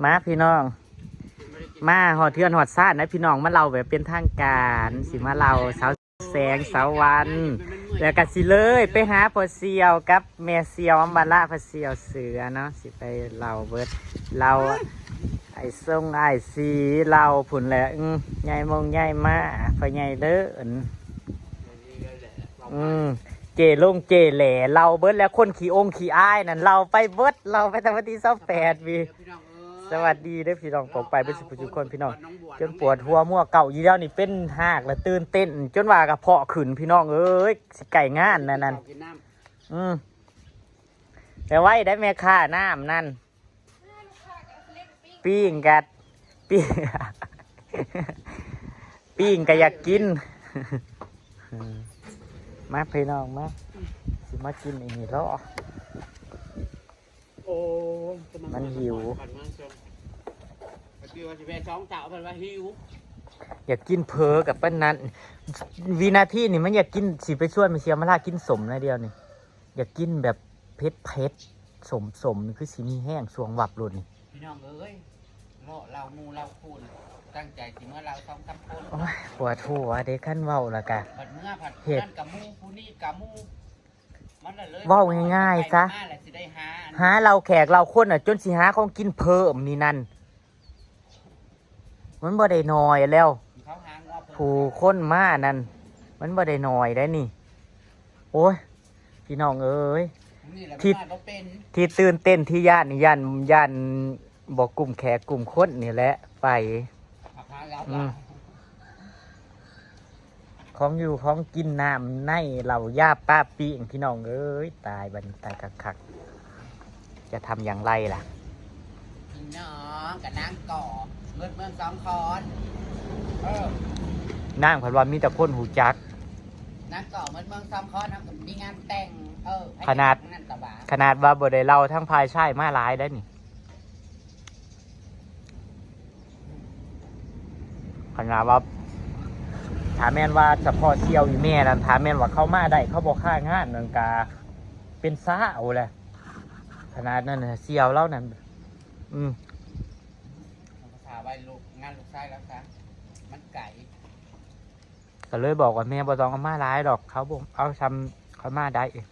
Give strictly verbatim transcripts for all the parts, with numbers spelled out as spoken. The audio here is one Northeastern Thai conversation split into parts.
มาพี่น้อง มาฮอดเทือนฮอดซานนะพี่น้อง มาเล่าแบบเป็นทางการ สิมาเล่าสาวแสงสาววัน แล้วก็สิเลยไปหาพ่อเสี่ยวกับแม่เสี่ยวอำมาละ พ่อเสี่ยวเสือเนาะ สิไปเล่าเบิด เล่าไอ้ทรงไอ้ายสี เล่าพุ่นแหละ อืม ยายมงยายมา พ่อใหญ่เด้อ อืม เจลงเจแหล่ เล่าเบิดแล้ว คนขี้องขี้อายนั่น เล่าไปเบิด เล่าไปตั้งแต่วันที่สิบแปดพี่ สวัสดีเด้อพี่น้อง ปกไปเบิดสุขทุกคนพี่น้อง จนปวดหัวมั่วเก่าอยู่แล้วนี่ เป็นหากและตื่นเต้น จนว่ากระเพาะขึ้นพี่น้องเอ้ย สิไก่งานนั่นนั่น อืม แต่ไว้ได้แม่ค้าน้ำนั่น ปิ้งกัด ปิ้ง ปิ้งก็อยากกิน มาพี่น้องมา สิมากินอีนี่รอ โอ้ มันหิว คือว่าสิไปสองเจ้าเพิ่นว่าหิว อยากกินเผลอกับป้านนั้น วินาทีนี่มันอยากกิน สิไปชวนไปเชียร์มาลากินสมหน่อยเดียวนี่ อยากกินแบบเผ็ดเผ็ดสมสมๆ นี่คือสิมีแห้งสวงวับโลดนี่ พี่น้องเอ้ย เลาะเล่าหมู่เล่าคู่น่ะ ตั้งใจสิเมื่อเล่าสองสามคน โอ้ย ปวดหัวเด้คันเว้าแล้วกะ บัดเมื่อผัด เฮ็ด นั่นกับหมู่ผู้นี่กับหมู่ มันละเลย เว้าง่ายๆซะ ไปมาแล้วสิได้หาอัน หาเล่าแขกเล่าคนน่ะ จนสิหาของกินเพิ่มนี่นั่น มันบ่ได้น้อยแล้ว เขาหาเงาะเพิ่ม ผู้คนมานั่น มันบ่ได้น้อยได้นี่ โอ้ย พี่น้องเอ้ย นี่แหละ ที่ มันมาบ่เป็น ที่ตื่นเต้นที่ย่านนี่ย่าน ย่านบ่กลุ่มแขกกลุ่มคนนี่แหละ ไป ผักหาเงาะ อืม ของอยู่ของกินน้ำในเหล้ายาปลาปิ้งพี่น้องเอ้ย ตายบัดนี้ตายคักๆ จะทำอย่างไรล่ะ พี่น้องกับนางก่อเมืดเมืองสองคอน เออ นางเพิ่นว่ามีแต่คนหูจัก นางก่อเมืดเมืองสองคอน นางก็มีงานแต่ง เออ ขนาด นั่นก็ว่า ขนาดว่าบ่ได้เล่าทั้งฝ่ายชายมาหลายได้นี่ ขนาดว่า ถ้าแม่นว่าเฉพาะเสี่ยวอีแม่นั่น ถ้าแม่นว่าเขามาได้ เขาบ่ค้างานนั่นกะเป็นซาวแหละ ขนาดนั้นน่ะ เสี่ยวเล่านั่น อืม ภาษาวัยรุ่นงานลูกชายแล้วซะ มันไกล ก็เลยบอกว่าแม่บ่ต้องเอามาหลายดอก เขาบ่เอาซ้ำเขามาได้เอง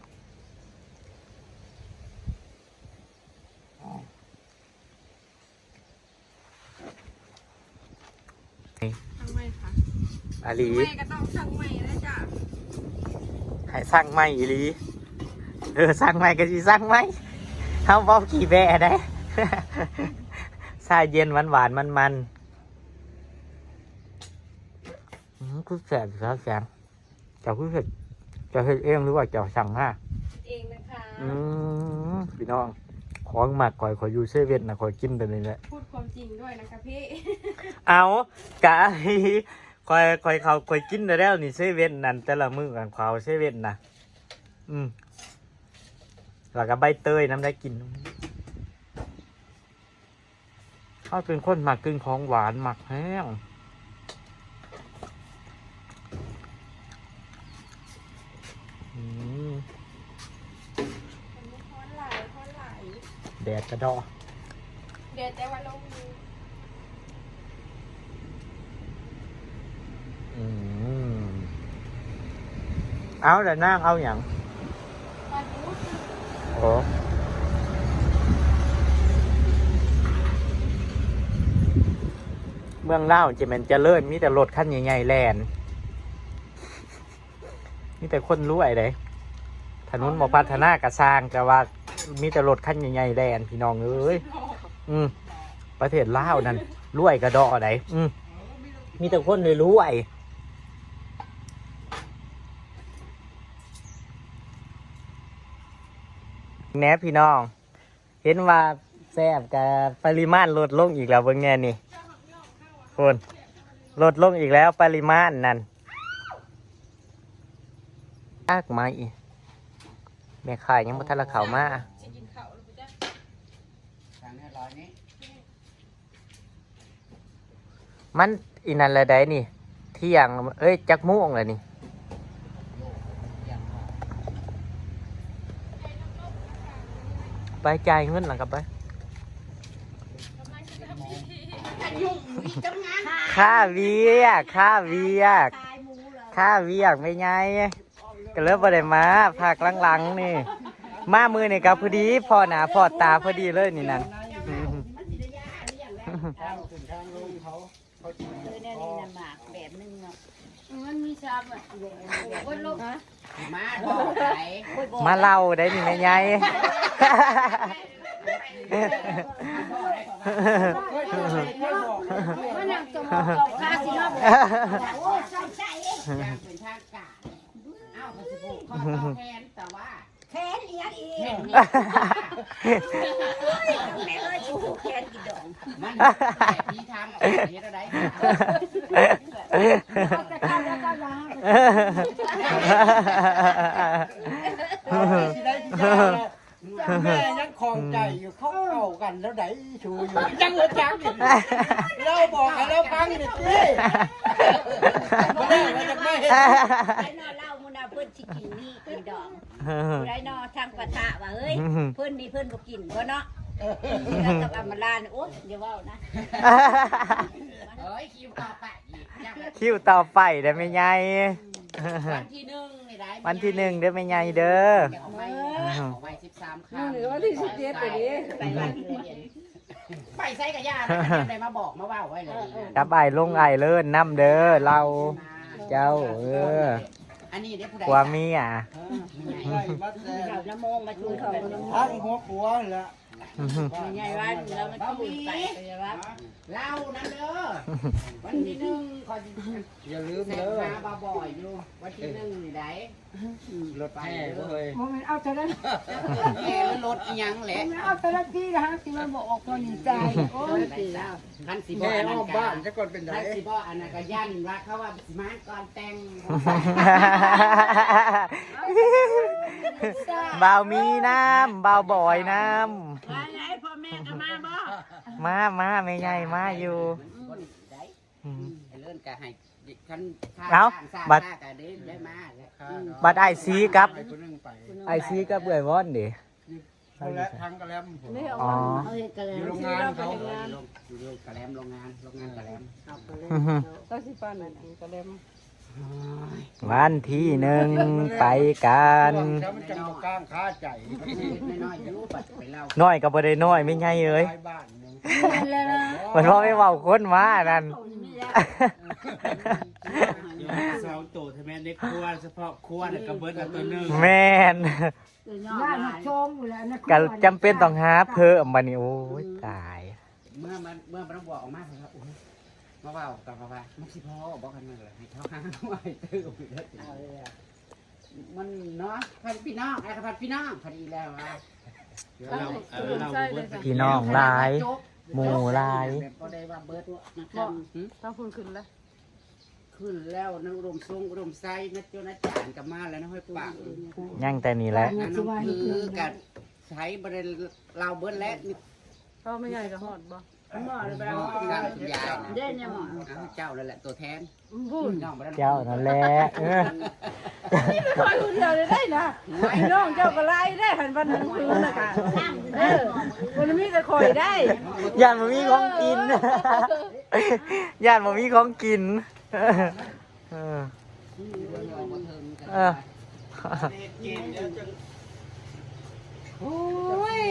สั่งใหม่ค่ะ อาลี สั่งใหม่ก็ต้องสั่งใหม่นะจ๊ะ ให้สั่งใหม่อีหลี เออ สั่งใหม่ก็สิสั่งใหม่ เฮาเว้าขี้แบะได้ ชาเย็นหวานๆ มันๆ อืม คือแซ่บอยู่แล้วแซ่บ เจ้าคือเฮ็ด เจ้าเฮ็ดเองหรือว่าเจ้าสั่งมา คิดเองนะคะ อืม พี่น้อง ของมักข่อย ข่อยอยู่เซเว่นนะ ข่อยกินแต่นี่แหละ พูดความจริงด้วยนะคะพี่ เอา กะ ข่อย ข่อยเขา ข่อยกินแต่แล้วนี่เซเว่นนั่น แต่ละมื้อกันเขาเซเว่นนะ อืม แล้วก็ใบเตยนำได้กิน เขาเป็นคนมักกินของหวาน มักแฮง อืม ฮ้อนหลาย ฮ้อนหลาย แดดกะดอ แดดแต่ว่าลมอยู่ อืม เอาแล้วนางเอาหยัง ปลาทู โอ้ เมืองลาวจะแม่นเจริญ มีแต่รถคันใหญ่ๆ แล่น มีแต่คนรวยเด้ ถนนบ่พัฒนากะซ่าง แต่ว่ามีแต่รถคันใหญ่ๆ แล่น พี่น้องเอ้ย อืม ประเทศลาวนั่น รวยกะดอได อืม มีแต่คนรวยๆ แหน่พี่น้อง เห็นว่าแซ่บกะปริมาณลดลงอีกแล้ว เบิ่งแหน่นี่ พู้น ลดลงอีกแล้วปริมาณนั่น อักมาอีก แม่ค้ายังบ่ทันละเข้ามา สิกินข้าวแล้วบ่จ๊ะ สั่งให้ร้อยนี้ มันอีนั่นแหละได้นี่ เที่ยง เอ้ย จักโมงแล้วนี่ ไปจ่ายเงินหลังกลับไป กำลังจะไป ค่าเวียก ค่าเวียก ค่าเวียกแม่ใหญ่ ก็เลยบ่ได้มา พักหลังๆนี่ มามื้อนี้ก็พอดี พ้อหน้าพ้อตาพอดีเลยนี่นั่น คือแนวนี้นะหมากแบบหนึ่งเนาะ มันมีชามอ่ะ โอ้ยลูก มาบอกไหน มาเล่าได้นี่แม่ใหญ่ มานั่งจมจองข้าสิเนาะ โอ้ยสงสัย อย่างเป็นทางการ อ้าวเขาสิผูกคอต่อแขนแต่ว่า แขนอีหยังอีก แขนนี่ แม่เอ้ย กูผูกแขนกี่ดอก มันแหละที่ทำเอาไปเฮ็ดอะไร เอาแต่ข้าวแล้วก็ล้าง สิได้ที่จะเอา แม่ยังคล่องใจอยู่ เขาเข้ากันแล้วไดชูอยู่ ยังเหลือจังอยู่ เราบอกให้เราฟังนี่สิ บ่ได้ว่าจะไม่เห็น ไอ้นอนเล่ามุนาเพิ่นสิกินนี่กินดอง ผู้ใดนอทางปะทะว่าเฮ้ย เพิ่นนี่เพิ่นบ่กินบ่เนาะ แล้วกับอำมาลานี่ โอ๊ยอย่าเว้านะ เอ้ย คิวต่อไปอีก คิวต่อไปเด้อแม่ใหญ่ วันที่หนึ่งนี่ได้ วันที่หนึ่งเด้อแม่ใหญ่เด้อ เดี๋ยวเอาไว้ เอาไว้สิบสามคำ มื้อนี้วันที่สิบเจ็ดไปดิ ไปวันเดียว ไปไสกะย่านะ ได้มาบอกมาเว้าไว้เลย กับอ้ายลงอ้ายเลิศนำเด้อ เล่า เจ้า เออ อันนี้เด้ผู้ใด ผัวเมีย เออ น้ำมงมาช่วยเขา ทั้งหัวผัวละ ใหญ่ว่าอยู่แล้วมันก็บุญไปไปแล้ว เล่านั่นเด้อ วันที่หนึ่งขอ อย่าลืมเด้อ แซงหาบ่าวบอยอยู่ วันที่หนึ่งนี่ได รถแห่เว้ย บ่แม่นเอาแต่ละ แห่หรือรถอิหยังแหละ บ่แม่นเอาแต่ละที่นะฮะ ที่มันบ่ออกตอนนี้ใจ โอ้ย คันสิบ่ แห่ อันนั้น อ้อมบ้านซะก่อนเป็นได คันสิบ่อันนั้นก็ยันว่าเขาว่าสิมาก่อนแต่ง บ่าวมีนำ บ่าวบอยนำ มาไงพ่อแม่ก็มาบ่ มา มา แม่ใหญ่มาอยู่ อืม ไอ้เลิศก็ให้คัน เอ้า ข้า บัด ข้าก็ได้ ได้มาแล้ว บัดอ้ายสีกับ ไปคนหนึ่งไป อ้ายสีกับเอื้อยวอนเด้ เขาและทั้งกะแลมผม อ๋อ เอาเฮ็ดกะแลม อยู่โรงงานเขา อยู่โรงกะแลม โรงงาน โรงงานกะแลม เอากะแลม อือฮึ เขา ก็สิปานนั้นกะแลม วันที่หนึ่งไปกัน แล้วมันจังบ่กล้างคาใจ น้อยๆอยู่บัดไปเล่า น้อยก็บ่ได้น้อยแม่ใหญ่เอ้ย หลายบ้านหนึ่ง มันว่าไปเว้าคนมานั่น สองตัวใช่ไหมในครัว เฉพาะครัวน่ะก็เบิดแล้วตัวหนึ่ง แม่น ย่านหักโชมอยู่แล้วนะ ก็จำเป็นต้องหาเพิ่มบัดนี้ โอ้ย ตาย เมื่อมัน เมื่อมันต้องบอกออกมา ผมว่า โอ้ย มาเว้ากับเขาว่า มันสิพอบอกกันนั่นแหละ ให้เขาหาไว้เติมอีกแล้ว เอาเลยอะ มันเนาะ พันพี่น้อง อะไรกับพันพี่น้อง พอดีแล้วว่า เดี๋ยวเรา เออ เราเบิด พี่น้องหลาย หมู่หลาย ก็ได้ว่าเบิดนะครับ หืม ต้องพูนขึ้นแล้ว ขึ้นแล้วนะ อุดมทรงอุดมไซนะ จนอาจารย์ก็มาแล้วนะ ห้วยปาก ยังแต่นี่แหละ อันนั้นคือกับไซบ่ได้เล่าเบิดแล้ว พ่อไม่ใหญ่ก็ฮอดบ่ หม้อหรือไปเอาหม้อ ข้างคุณยายนะ เด่นเนี่ยหม้อ อ้าว เจ้านั่นแหละตัวแทน พูด น้องบ่ได้ เจ้านั่นแหละ เออ นี่เป็นคนคนเดียวเลยได้นะ ไอ้น้องเจ้าก็ไล่ได้ หันวันหนึ่งคืนนะคะ เออ มันมีแต่ข่อยได้ ย่านบ่มีของกิน ย่านบ่มีของกิน เออ เออ โอ้ย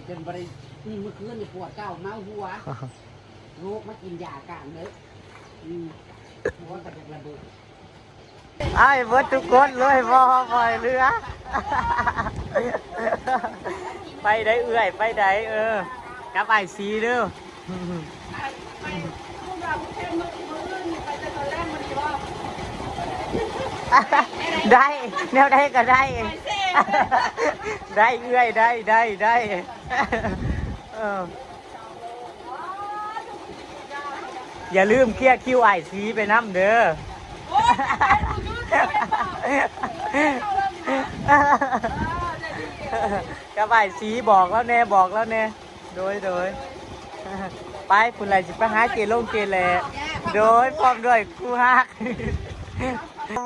จนบ่ได้ นี่เมื่อคืนนี่ปวดเก้าเมาหัว ลูกมากินยากลางดึก อืม หัวกระดูกระเบิด ไอ้เบิดทุกคนเลย บ่ปล่อยเหลือ ไปได้เอื้อย ไปได้ เออ กับอ้ายสีเด้อ ได้ แนวใดก็ได้ ได้เอื้อย ได้ ได้ ได้ เออ อย่าลืมเคลียร์คิวอ้ายสีไปนำเด้อ กับอ้ายสีบอกแล้วแน่ บอกแล้วแน่ โดย โดย ไป พุ้นล่ะสิไปหาเจลงเจแล โดย พร้อมด้วยคู่ฮัก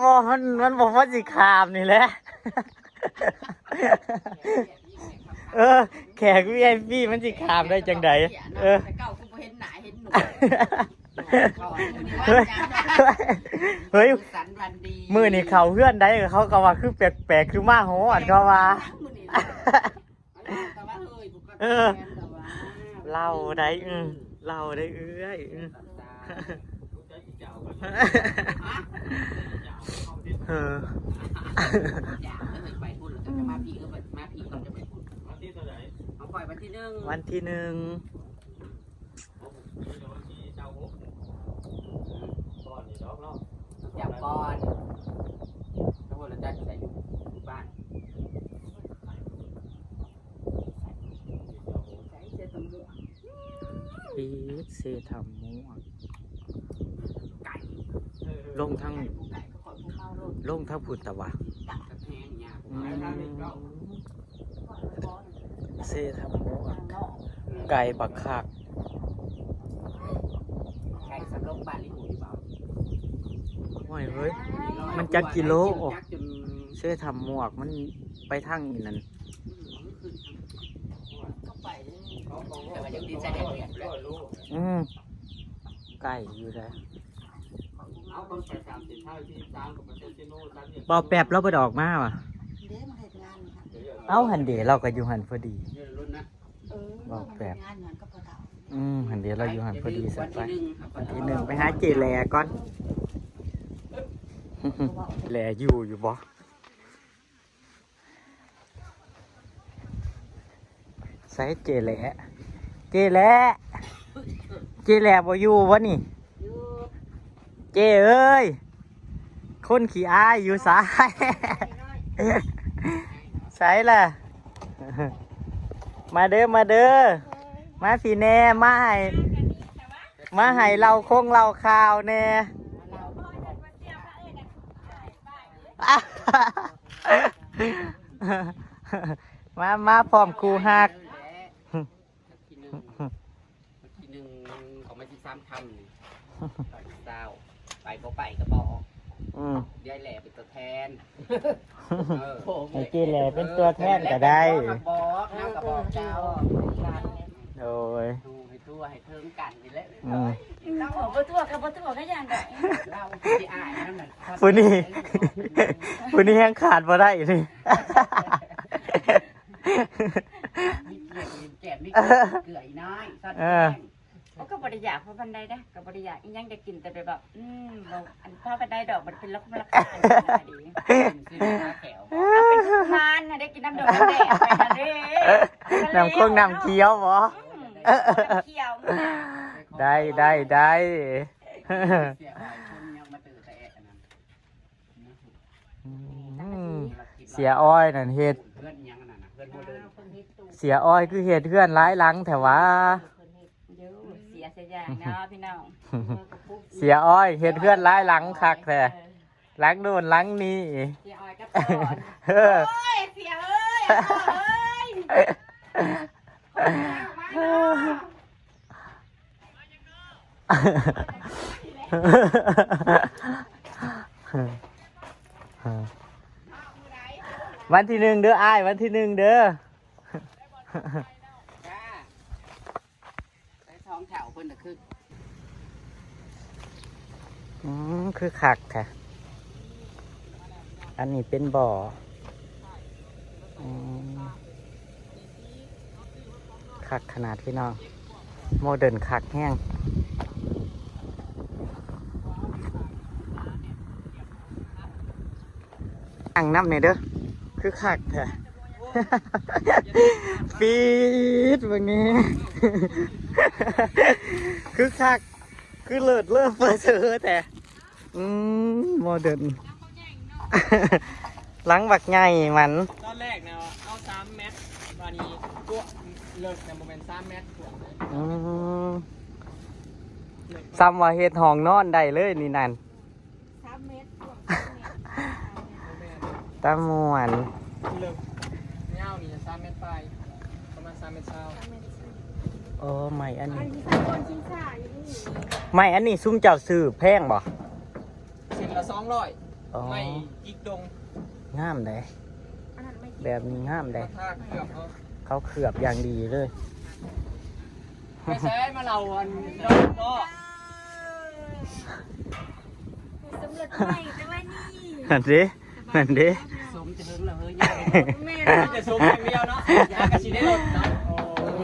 บ่ มัน มันบ่พอสิข้ามนี่แหละ เออ แขกวีไอพีมันสิข้ามได้จังใด เออ แต่เก่ากูบ่เห็นหน้าเห็นหนวด เฮ้ย เฮ้ย สันวันดี มื้อนี้เข้าเฮือนได้ เขาก็ว่าคือแปลกๆ คือมาฮอดเขาว่า มื้อนี้แต่ว่าเฮ้ย กูก็ เออ แม่นแต่ว่า เล่าได้ อืม เล่าได้เอื้อย อืม เออ อย่าเอ้ย ไปพูดแล้วจะมาพี่ เออ มาพี่ เราจะไปพูด วันที่เท่าไหร่ เอาปล่อยวันที่หนึ่ง วันที่หนึ่ง จับก่อน ตำรวจแล้วจับใส่อยู่บ้าน ใส่เสื้อตำรวจ อีทเซทำม่วง ไก่ ลงทาง ไก่ผู้ไก่ก็ขอผู้เมาโลด ลงทางพุทธวะ ตัดกระแพงเนี่ย อืม เซทำม่วง ไก่บักคัก ไก่สำโรงบ้านลิหูอยู่เปล่า โอ้ยเฮ้ย มันจักกิโลออก จักจน เซทำม่วง มันไปทางอีนั่น ก็ไปเลย แต่ว่ายังดีใจได้เปรียบเลย อืม ไก่อยู่แล้ว เอาคนไปตามสินค้าที่สามกับประเทศที่โน่นสามเนี่ย บ่าวแป๊บเราบ่ได้ออกมาว่ะ เด้มาเฮ็ดงานค่ะ เอ้า หั่นเด้ เราก็อยู่หั่นพอดี เดี๋ยวรุ่นนะ เออ บ่าวแป๊บ เฮ็ดงานงานกับพ่อเฒ่า อืม หั่นเด้ เราอยู่หั่นพอดีสักไป วันที่หนึ่ง ไปหาเจแหล่ก่อน แหล่อยู่อยู่บ่ ใส่เจแหล่ เจแหล่ เจแหล่บ่อยู่วะนี่ อยู่ เจเอ้ย คนขี้อายอยู่ไส ไสล่ะ มาเด้อ มาเด้อ มาพี้แหน่ มาให้ มาให้เล่าคงเล่าข่าวแหน่ มา มาพร้อมคู่ฮัก ทีหนึ่ง ทีหนึ่งของมันสิสามคำนี่ ตอนเช้า ไปบ่ไปก็บอก อืม ยายแหล่เป็นตัวแทน เออ ให้เจแหล่เป็นตัวแทนก็ได้ บอก บอก เฮาก็บอกเจ้า โดย ดูให้ทั่วให้ถึงกันนี่แหละ อืม เราบอกบ่ทั่วก็บ่ทั่วก็อย่างใด เราสิอายนั่นน่ะ ผู้นี้ ผู้นี้ยังขาดบ่ได้นี่ มีเกลืออีกแกะ มีเกลืออีกน้อย ซอส เออ แกง โอ้ ก็บ่ได้อยากเพราะปานใดนะ ก็บ่ได้อยากอีหยัง ได้กินแต่แบบ อืม บ่ อันพอปานใดดอก มันเป็นละครละครอันนี้ดี เป็นซื้อมาแถว เอาเป็นทุกทานนะ ได้กินน้ำดอกน้ำแดงไปนะเด้ น้ำข้นน้ำเขียวบ่ อืม น้ำเขียวนี่นะ ได้ ได้ ได้ เสียหายคนยังมาตื่นแต่แอะอันนั้น อืม เสียอ้อยนั่นเฮ็ด เพื่อนยังอันนั้นนะ เพื่อนโมเดิร์น เสียอ้อยคือเฮ็ดเฮือนหลายหลังแท้วะ เดี๋ยวเสียเสียอย่างเนาะพี่น้อง เสียอ้อยเฮ็ดเฮือนหลายหลังคักแท้ เออ หลังโน่นหลังนี่ เสียอ้อยกับสอน เออ โอ้ย เสียเอ้ย พ่อเอ้ย ขอแรงมากเนาะ วันที่หนึ่งเด้ออ้าย วันที่หนึ่งเด้อ จ้า ไปสองแถวเพิ่นน่ะคือ อืม คือคักแท้ อันนี้เป็นบ่อ อืม คักขนาดพี่น้อง โมเดิร์นคักแฮง นั่งนำแหน่เด้อ คือคักแท้ ปี๊ด เบิ่งแหน่ คือคัก คือเลิศเลอเฟอเซอแท้ อืม โมเดิร์น หลังบักใหญ่มัน ตอนแรกนะ เอาสามแมตร บาดนี้ ตัวเลิกนะ บ่แม่นสามแมตร ตัว อืม ซ้ำว่าเฮ็ดห้องนอนได้เลยนี่นั่น สามเมตร ตาม่วน เลิกยาวนี่สามเมตรปลาย ประมาณสามเมตรซาว โอ้ ไม้อันนี้ ไม้อันนี้ซุมเจ้าซื้อแพงบ่ เส้นละสองร้อย อ๋อ ไม้จิกดง งามเด้ แบบนี้งามเด้ ราคาเคลือบเขา เขาเคลือบอย่างดีเลย ไปใช้มาเล่าอันดอกก็ สำรวจใหม่แต่ว่านี่ นั่นเด้ นั่นเด้ สมจะเฮิงละเฮ้ย แม่ จะสมอย่างเดียวเนาะ ยากระสิได้ลดเนาะ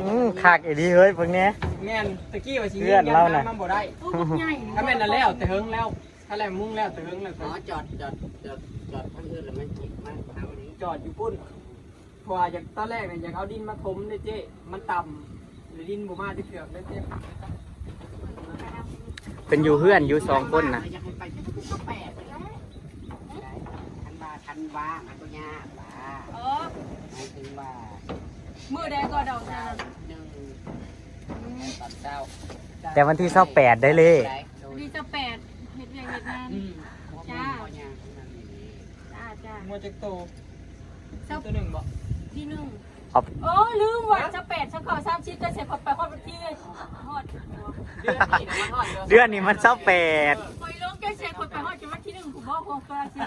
อืม คักอีหลีเฮ้ยพวกเนี้ย แม่น ตะกี้ว่าสิ เพื่อนเราน่ะ มันบ่ได้ โอ้ บักใหญ่ ถ้าแม่นน่ะแล้วแต่เฮิงแล้ว ถ้าแลมุ่งแล้วแต่เฮิงแล้ว อ๋อ จอด จอด จอด จอดทางอื่นแล้วมันจิกมาหาวันนี้ จอดอยู่ปุ้น เพราะว่าอยาก ตอนแรกเนี่ยอยากเอาดินมาถมเลยเจ๊ มันต่ำ หรือดินบ่มาจะเถื่อนเลยเจ๊ เป็นอยู่เฮือนอยู่สองคนน่ะ อยากให้ไปที่แปดไปแล้ว ทันว่า ทันว่า มันก็ยากว่า เออ หมายถึงว่า มื้อใดก็ดอกนะ หนึ่ง อืม ตอนเช้า แต่วันที่ซาวแปดได้เลย วันที่ซาวแปด เฮ็ดเวียกเฮ็ดงาน อืม จ้า บ่ยากนั่นนี่ จ้า จ้า งวดจักโต ซาว ตัวหนึ่งบ่ ที่หนึ่ง ครับ โอ้ ลืมว่ะ ซาวแปด ซาวเก้า สามสิบ แต่เสร็จพอไปฮอดวันที่ ฮอด เดือนนี้มันฮอด เดือนนี้มันซาวแปด คอยลงแกเสร็จพอไปฮอดจนวันที่หนึ่ง กูบอกของตัวสิ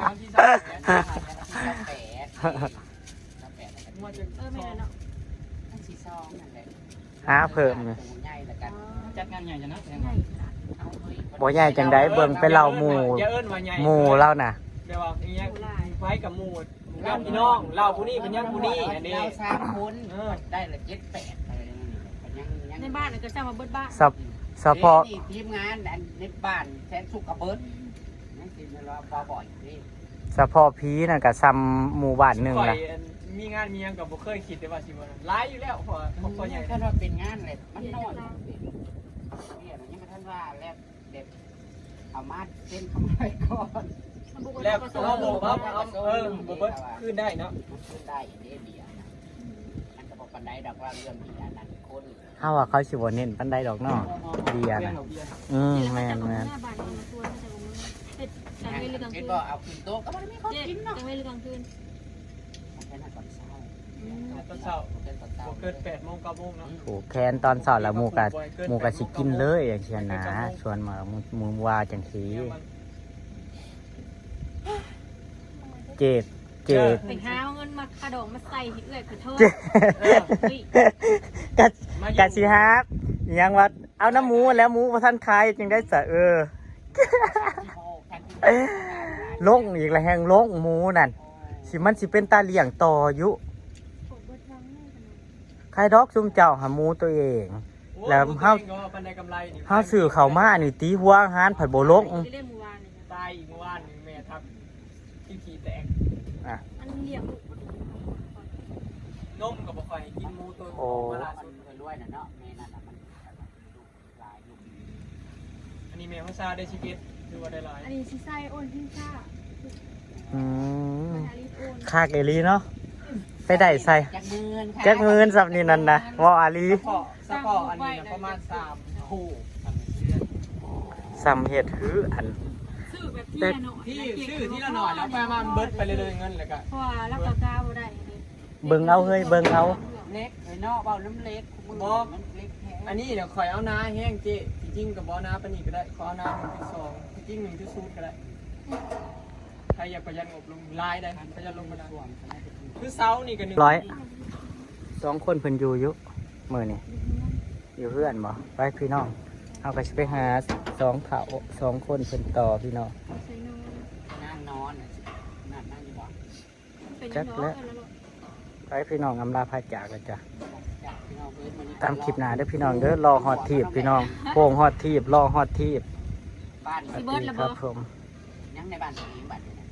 วันที่ซาวแปด ซาวแปด งวดจัก เออ แม่นเนาะ วันที่สองนั่นแหละ หาเพิ่ม จัดงานใหญ่จังนะ ใหญ่ บ่ใหญ่จังใด เบิ่งไปเล่าหมู่ อย่าเอิ้นว่าใหญ่ หมู่เล่าน่ะ แบบว่าอย่างเงี้ย ไว้กับหมู่ เล่าพี่น้อง เล่าผู้นี้เป็นยังผู้นี้ อันนี้ เล่าสามคน เออ ได้ละเจ็ดแปดอะไรนั่นนี่ ยัง ยัง ในบ้านน่ะก็สร้างมาเบิดบ้าน สะ- เฉพาะ นี่ทีมงานอันในบ้านแสนสุขกระเบิด นั่นคือเราบ่บ่อยนี่ เฉพาะผีน่ะก็ซ้ำหมู่บ้านหนึ่ง ข่อย ละ อัน มีงานมีหยังก็บ่เคยคิดเลยว่าสิว่าหลายอยู่แล้ว เพราะว่าครอบครัวใหญ่ ถ้าว่าเป็นงานเลยมันน้อย เรียกยังไม่ทันว่าแล้ว แบบเอามาเซ็นเข้ามาไว้ก่อน แล้วเขาบอกว่าเอา เออ บ่เบิดคืนได้เนาะ คืนได้เด้เบียร์นะ มันก็บอกปานใดดอกว่าเรื่องเบียร์นั่นคน เฮาว่าเขาสิบ่เน้นปานใดดอกเนาะ เบียร์นะ เบียร์ อืม แม่น แม่น เฮ็ดกลางเวรหรือกลางคืน คิดว่าเอาขึ้นโต๊ะก็บ่ได้มีของกินเนาะ กลางเวรหรือกลางคืน มันเป็นตอนเช้า อืม ตอนเช้า มันเป็นตอนเช้า บ่เกินแปดโมง เก้าโมงเนาะ ผูกแขนตอนเช้าแล้วหมู่ก็ หมู่ก็สิกินเลยจังซี่นะ ส่วนมากหมู่ หมู่ว่าจังซี่ เจด เจด ไปหาเอาเงินมาค่าดองมาใส่ให้เอื้อยขอโทษ เจด เฮ้ย กะ มาอยู่ กะสิฮัก ยังว่า เอาน้ำหมูแล้วหมูบ่ทันขายจังได้สะ เออ ลงอีกแล้ว แฮงลงหมูนั่น สิมันสิเป็นตาเลี้ยงต่ออยู่ ขายดอกซุมเจ้าหาหมูตัวเอง โอ้ย แล้วเฮา หมูตัวเองก็ว่าปานใดกำไรนี่ เฮาซื้อเข้ามานี่ตีหัวอาหารผัดบ่ลง ตายอีกเมื่อวานนี่แม่ทับที่ขี้แตก อ่ะ อันเลี้ยงลูก นมก็บ่ค่อยให้กิน หมูตัว โอ้ มาล่าสุด มันรวยน่ะเนาะ แม่นั่นน่ะมัน อันนี้แม่เขาซาได้สิบเอ็ด หรือว่าได้หลาย อันนี้สิใส่โอนที่ค่า อืม มันอาลิโอน คักอีหลีเนาะ ไปได้ใส่ จักหมื่นค่ะ จักหมื่นสำนี่นั่นนะ เว้าอาลี เฉพาะ เฉพาะอันนี้นะประมาณสาม โอ้โห สำเฮ็ดคืออัน ซื้อแบบทีละหน่อย ที่ แล้วเก็บ ซื้อทีละหน่อยแล้วไปมามันเบิดไปเรื่อยๆ เงินแล้วก็ เพราะว่าเราก็กล้าบ่ได้เด้ เบิ่งเอาเฮ้ย เบิ่งเอา เล็กไอ้เนาะ เว้าน้ำเล็ก บ่ มันเล็กแท้ อันนี้เดี๋ยวข่อยเอานาแห้งเจ้ จริงๆ ก็บ่เอานาปานนี้ก็ได้ ขอเอานาหนึ่งจุดสอง จริงๆ หนึ่งจุดศูนย์ ก็ได้ ใครอยากประหยัดงบลงหลายได้ ประหยัดลงก็ได้ คือเสานี่ก็หนึ่ง ร้อย สองคนเพิ่นอยู่อยู่มื้อนี้ อยู่เฮือนบ่ ไปพี่น้อง เฮาก็สิไปหาสองเฒ่าสองคนเพิ่นต่อพี่น้อง นั่งนอนน่ะสิ นั่ง นั่งอยู่บ่ จักแล้ว ไปพี่น้อง อำลาพาจากแล้วจ้ะ ตามคลิปหน้าเด้อพี่น้องเด้อ รอฮอดทีบพี่น้อง โค้งฮอดทีบ รอฮอดทีบ บ้าน สิเบิดแล้วบ่ สวัสดีครับผม ยังในบ้านตัวเองบัดนี้นะ